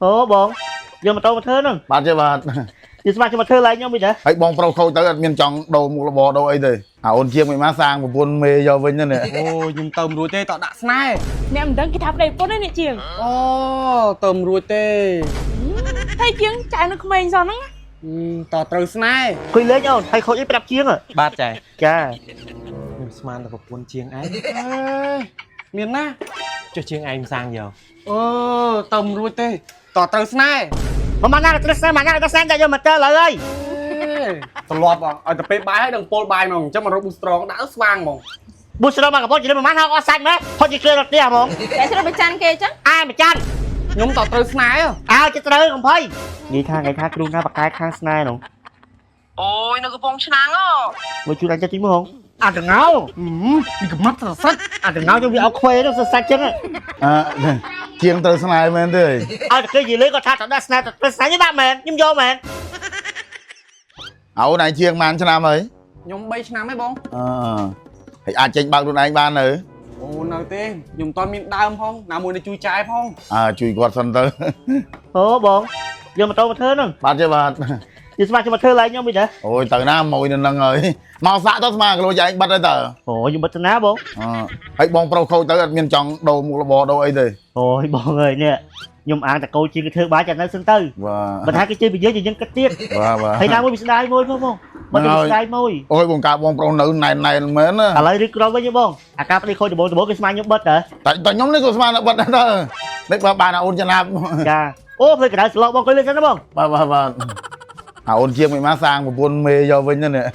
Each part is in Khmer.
អូបងយកម៉ូតូមកធ្វើហ្នឹង បាទទេបាទ យស្មាខ្ញុំមកធ្វើឡើងខ្ញុំវិញហ៎ ហើយបងប្រុសខូចទៅអត់មានចង់ដូរមុខរបរដូរអីទេអាអូនជាងមិនមកសាងប្រពន្ធមេយកវិញហ្នឹងនេះ អូខ្ញុំទៅមិនរួចទេតដាក់ស្នេហ៍ អ្នកមិនដឹងគេថាប្តីប្រពន្ធឯនេះជាង អូទៅមិនរួចទេ ហើយជាងចែនៅក្មេងសោះហ្នឹង តត្រូវស្នេហ៍ คุยលេងអូនហើយខូចអីប្រាប់ជាង បាទចែ ចា ខ្ញុំស្មានតែប្រពន្ធជាងឯង អេមានណា ចុះជាងឯងសាងយក អូទៅមិនរួចទេតត្រូវស្នេហ៍ មកមកណាក៏ត្រូវស្នេហ៍មកណាក៏ស្នេហ៍តែយកមកទៅឡើយហើយ ត្រឡប់ឲ្យតែពេលបាយឲ្យដឹងពលបាយហ្មងអញ្ចឹងមករកប៊ូស្ត្រងដាក់ស្វាងហ្មង បុស្រមកកពតជិះប្រហែលហៅអស់សាច់មែនហត់ជាគេរត់ផ្ទះហ្មង តែត្រូវប្រច័នគេអញ្ចឹង អាយម្ចាស់ ខ្ញុំតត្រូវស្នេហ៍ អើចិត្តត្រូវកំភៃនិយាយថាថ្ងៃថាគ្រូណាបកកែខាងស្នេហ៍នោះ អូយនៅកំពង់ឆ្នាំងអូ មកជួយអញចិត្តទីមើលហងអាតងោ មានកំណត់ស្រសាច់ អាតងោទៅវាអោខ្វេនោះសសាច់ចឹង អើជាងត្រូវស្នេហ៍មែនទេ ឲ្យតែគេនិយាយលេងក៏ថាតដាក់ស្នេហ៍ទៅស្នេហ៍នេះបាក់មែនខ្ញុំយកមែន អូនឯងជាងប៉ុន្មានឆ្នាំហើយ ខ្ញុំ3ឆ្នាំហើយបង អឺហើយអាចចេញបើកខ្លួនឯងបាននៅ អូនៅទេខ្ញុំមិនតាន់មានដើមផងណាមួយនៅជួយចាយផង អើជួយគាត់សិនទៅ អូបងយកម៉ូតូមកធ្វើហ្នឹង បាទទេបាទ យស្មាខ្ញុំមកធ្វើឡើងខ្ញុំវិញហ៎ អូយទៅណាមួយនៅនឹងហើយមកសាក់ទៅស្មាគីឡូយ៉ាងបិទហើយតើ អូខ្ញុំបិទណាបង អឺហើយបងប្រុសខូចទៅអត់មានចង់ដូរមុខរបរដូរអីទេ អូយបងអើយនេះខ្ញុំអាងតកោជាងគេធ្វើបាយចាំនៅសិនទៅ បាទ បើថាគេជិះពីយើងយើងគិតទៀត បាទបាទ ហើយណាមួយវាស្ដាយមួយផងបងបើទៅស្ដាយមួយ អូយបងកាបងប្រុសនៅណែនណែនមែនណា ឥឡូវឬក្រមវិញបងអាការប្តីខូចដំបងដំបងគេស្មានខ្ញុំបិទហ៎ តែតែខ្ញុំនេះក៏ស្មានតែបិទដែរតើនេះបើបានអូនចំណាប់ ចាអូផ្លេចកណ្ដៅស្លក់បងអង្គុយលេងសិនណាបង បាទបាទបាទអាអូនជាងមិនមកសាងប្រពន្ធមេយកវិញហ្នឹងនេះ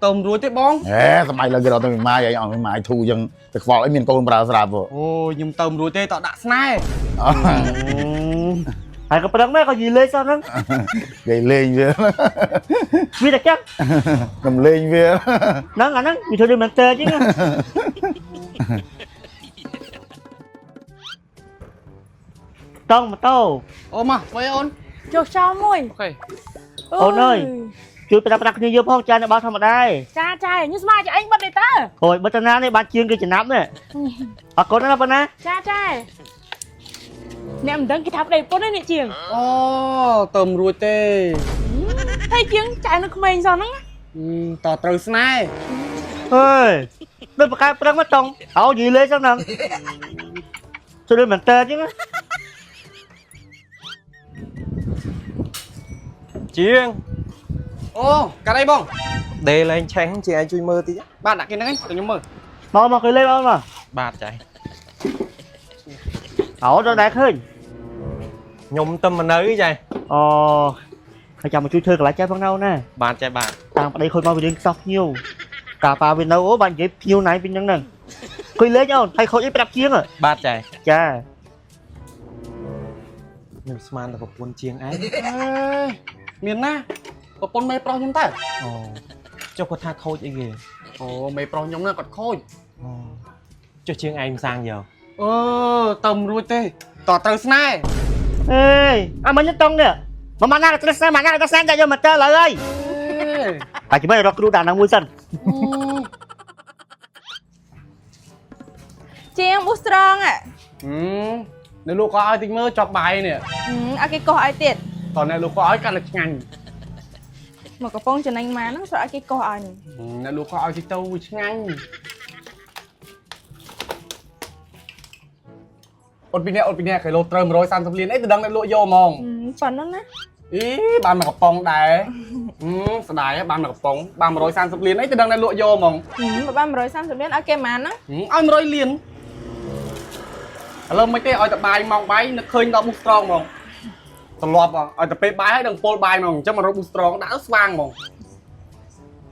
ទៅមិនរួចទេបង ហេសម័យលើគេរត់ទៅមីម៉ាយឯងអត់មីម៉ាយធូរចឹងទៅខ្វល់អីមានកូនប្រើស្រាប់ហ៎ អូខ្ញុំទៅមិនរួចទេតដាក់ស្នេហ៍ ហើយក៏ប្រឹងដែរក៏និយាយលេងសោះហ្នឹង និយាយលេងវា វាតែចឹង ខ្ញុំលេងវា ហ្នឹងអាហ្នឹងវាធ្វើដូចមែនតើចឹងតង់ម៉ូតូ អូមកធ្វើអូន ចុះចោលមួយ អូខេ អូនអើយជួយប្រាប់ប្រាប់គ្នាយើងផងចានៅបើធម្មតា ចាចាខ្ញុំស្មានចឯងបិទទេតើ អូយបិទណានេះបានជាងគេចំណាប់នេះអរគុណណាប៉ុណ្ណា ចាចាអ្នកមិនដឹងគេថាប្តីប្រពន្ធឯនេះជាង អូទៅមិនរួចទេ ហើយជាងចែនៅក្មេងសោះហ្នឹង តត្រូវស្នេហ៍ អើយដូចបកកែប្រឹងមកតង់អោនិយាយលេងសោះហ្នឹងជួយដូចមែនតើចឹង ជាង អូកាត់អីបង ដេលែងឆេះជាងឯងជួយមើលតិច បាទដាក់គេហ្នឹងឯងទៅខ្ញុំមើល មកមកគេលេងមកមក បាទចែ អូដល់ដែរឃើញ ខ្ញុំទៅមកនៅចែ អូហើយចាំមកជួយធ្វើកន្លែងចែផងណៅណា បាទចែបាទ តាមប្តីខូចមកវារឿងខ្សោះភ្ញៀវកាប៉ាវានៅអូបាននិយាយភ្ញៀវណៃពីហ្នឹងហ្នឹងគុយលេងអូនហើយខូចអីប្រាប់ជាង បាទចែ ចា ខ្ញុំស្មានតែប្រពន្ធជាងឯង អេមានណាប្រពន្ធមេប្រុសខ្ញុំតើ អូចុះគាត់ថាខូចអីគេ អូមេប្រុសខ្ញុំហ្នឹងគាត់ខូច អូចុះជាងឯងសាងយក អូទៅមិនរួចទេតត្រូវស្នេហ៍ អេអាមិញតង់នេះមកមកណាក៏ត្រូវស្នេហ៍មកណាក៏ស្នេហ៍តែយកមកទៅឡើយហើយតែជំរឿរកគ្រូដាក់ហ្នឹងមួយសិន ជាងប៊ូស្រងอ่ะ នៅលក់ក៏ឲ្យតិចមើលចប់បាយនេះ ឲ្យគេកោះឲ្យទៀត តអ្នកលក់ក៏ឲ្យកាន់តែឆ្ងាញ់ មកកំប៉ុងចំណេញមកហ្នឹងស្រកឲ្យគេកោះឲ្យនេះ អ្នកលក់ក៏ឲ្យតិចទៅវាឆ្ងាញ់អត់ពីនេះអត់ពីនេះគីឡូត្រូវ130លានអីទៅដឹងអ្នកលក់យកហ្មង ប៉ុណ្ណឹងណា អីបានមកកំប៉ុងដែរស្ដាយបានមកកំប៉ុងបាន130លានអីទៅដឹងអ្នកលក់យកហ្មង បើបាន130លានឲ្យគេប៉ុន្មានហ្នឹង ឲ្យ100លានឥឡូវមិនទេឲ្យតែបាយម៉ោងបាយនឹកឃើញដល់ប៊ូស្ត្រងហ្មងត្រឡប់ឲ្យតែពេលបាយឲ្យដឹងពលបាយហ្មងអញ្ចឹងមករកប៊ូស្ត្រងដាក់ស្វាងហ្មង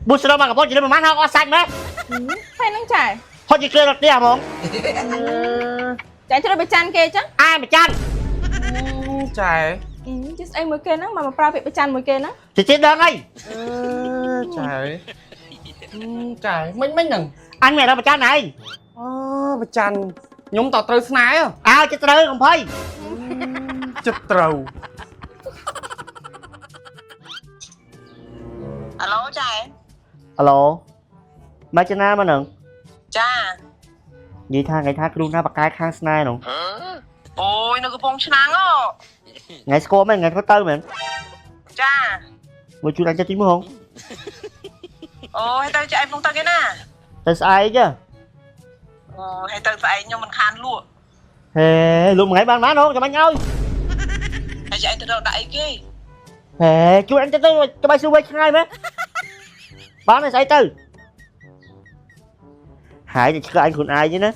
បុស្រមកកពតជិះប្រហែលហៅអស់សាច់មែន ហើយហ្នឹងចែ ហត់ជាគេរត់ផ្ទះហ្មង ចែត្រូវប្រច័នគេអញ្ចឹង អាយម្ចាស់ ចែ ជិះស្អីមួយគេហ្នឹងមកមកប្រើពាក្យប្រច័នមួយគេហ្នឹង ជិះជិះដឹងអី ចែចែមិញមិញហ្នឹង អញមិនដល់ប្រចាំឯង អូប្រច័នខ្ញុំតត្រូវស្នេហ៍ អើចិត្តត្រូវកំភៃ ចិត្តត្រូវ អាឡូចែ អាឡូមកចំណាមកហ្នឹង ចា និយាយថាថ្ងៃថាគ្រូណាបកកែខាងស្នេហ៍នោះ អូយនៅកំពង់ឆ្នាំងអូ ថ្ងៃស្គាល់មែនថ្ងៃធ្វើទៅមែន ចា មួយជួយអញចិត្តទីមួយហង អូយទៅចែឯងផងទៅគេណា ទៅស្អែកហ៎ អូហើយទៅស្អែកខ្ញុំមិនខានលក់ ហេលក់មួយថ្ងៃបានបានហងចាំអញឲ្យ ហើយចែឯងទៅរកដាក់អីគេ ហេជួយអញចិត្តទៅក្បាយសួរវិញឆ្ងាយមែនបានហើយស្អែកទៅហើយទៅឆ្កឹះអញខ្លួនឯងទេណា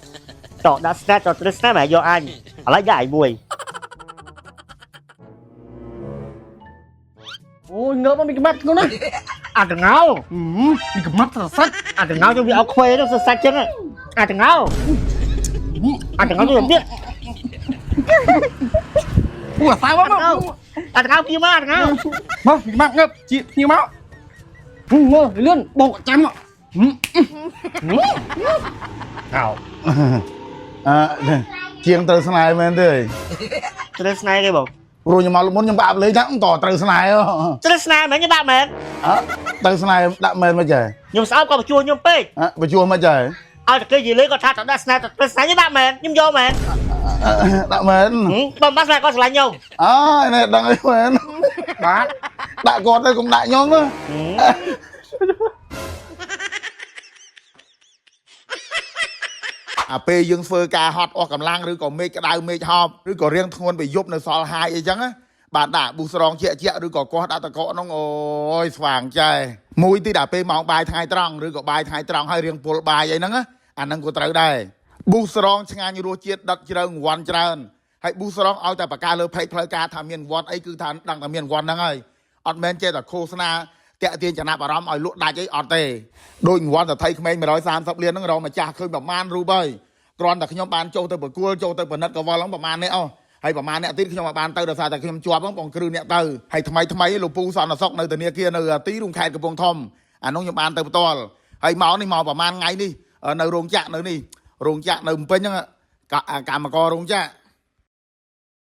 តដាក់ស្នេហ៍តត្រឹសស្នេហ៍មកយកអញឥឡូវយកឯងមួយ អូយងើបមកមានកម្មាត់ធ្ងន់ណាស់ អាតងោ មានកម្មាត់សសាច់ អាតងោទៅវាអោខ្វេទៅសសាច់ចឹងអាតងោអាតងោទៅទៀត អូអាសាមកមក អាតងោពីមកអាតងោ មកមានកម្មាត់ងើបជាភ្ញៀវមកមើលលឿនបោកចាំមក អោ អឺជាងត្រូវស្នេហ៍មែនទេ ត្រូវស្នេហ៍គេបង ព្រោះខ្ញុំមកមុនខ្ញុំបាក់លេងថាតត្រូវស្នេហ៍ ត្រូវស្នេហ៍មែនខ្ញុំដាក់មែន អើត្រូវស្នេហ៍ដាក់មែនមកចេះ ខ្ញុំស្អប់ក៏បញ្ជួខ្ញុំពេក អើបញ្ជួមកចេះ ឲ្យតែគេនិយាយលេងគាត់ថាតដាក់ស្នេហ៍តត្រូវស្នេហ៍ខ្ញុំដាក់មែនខ្ញុំយកមែន ដាក់មែន បើមិនដាក់ស្នេហ៍គាត់ស្រឡាញ់ខ្ញុំ អើនេះដឹងអីមែន បាទ ដាក់គាត់ទៅកុំដាក់ខ្ញុំណាអាពេលយើងធ្វើការហត់អស់កម្លាំងឬក៏មេឃក្តៅមេឃហប់ឬក៏រៀងធ្ងន់ទៅយប់នៅសល់ហាយអីចឹងណាបាទដាក់ប៊ូស្រងជាក់ជាក់ឬក៏កោះដាក់តកកហ្នឹងអូយស្វាងចែមួយទីដល់ពេលម៉ោងបាយថ្ងៃត្រង់ឬក៏បាយថ្ងៃត្រង់ហើយរៀងពុលបាយអីហ្នឹងណាអាហ្នឹងក៏ត្រូវដែរប៊ូស្រងឆ្ងាញ់រសជាតិដិតជ្រៅរង្វាន់ច្រើនហើយប៊ូស្រងឲ្យតែបកាលើផេកផ្លូវការថាមានវត្តអីគឺថាដឹងតែមានវត្តហ្នឹងហើយអត់មែនចេះតែឃោសនាតាក់ទាញចំណាប់អារម្មណ៍ឲ្យលក់ដាច់អីអត់ទេដូចរង្វាន់សថីក្មេង130លានហ្នឹងរកម្ចាស់ឃើញប្រមាណរូបហើយគ្រាន់តែខ្ញុំបានចូលទៅប្រគួលចូលទៅពិនិត្យកវលហ្នឹងប្រមាណនេះអស់ហើយប្រមាណអ្នកទៀតខ្ញុំអាចបានទៅដោយសារតែខ្ញុំជាប់ហ្នឹងបងគ្រឹះអ្នកទៅហើយថ្មីថ្មីលោកពូសន្តិសុខនៅធនាគារនៅទីរួមខេត្តកំពង់ធំអានោះខ្ញុំបានទៅផ្ទាល់ហើយមកនេះមកប្រមាណថ្ងៃនេះនៅរោងចក្រនៅនេះរោងចក្រនៅភ្នំពេញហ្នឹងកម្មកររោងចក្រ